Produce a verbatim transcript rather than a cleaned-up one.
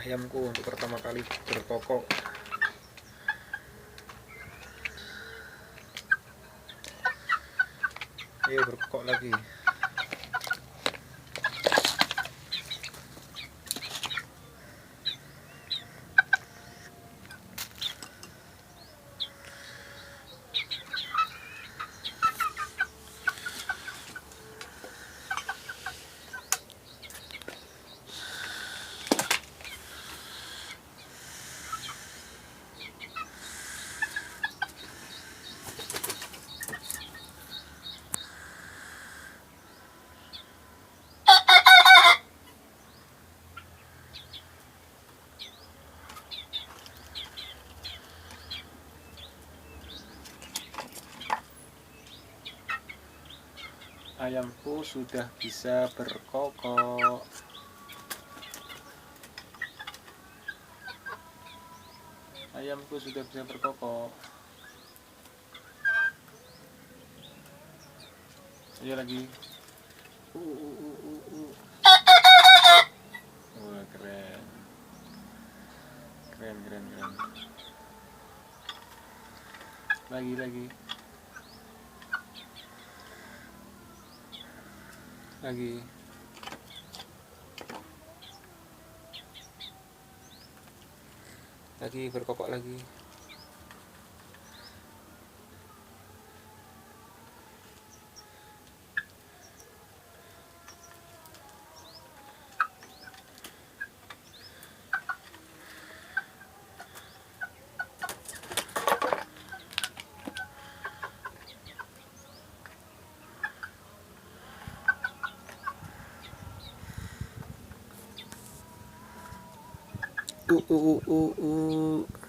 Ayamku untuk pertama kali berkokok. Ayo berkokok lagi. Ayamku sudah bisa berkokok. Ayamku sudah bisa berkokok. Ayo lagi. Uh, uh, uh, uh, uh. Wah, keren. Keren, keren, keren. Lagi, lagi. Lagi. Lagi, berkokok lagi. Uh, uh, uh, uh, uh.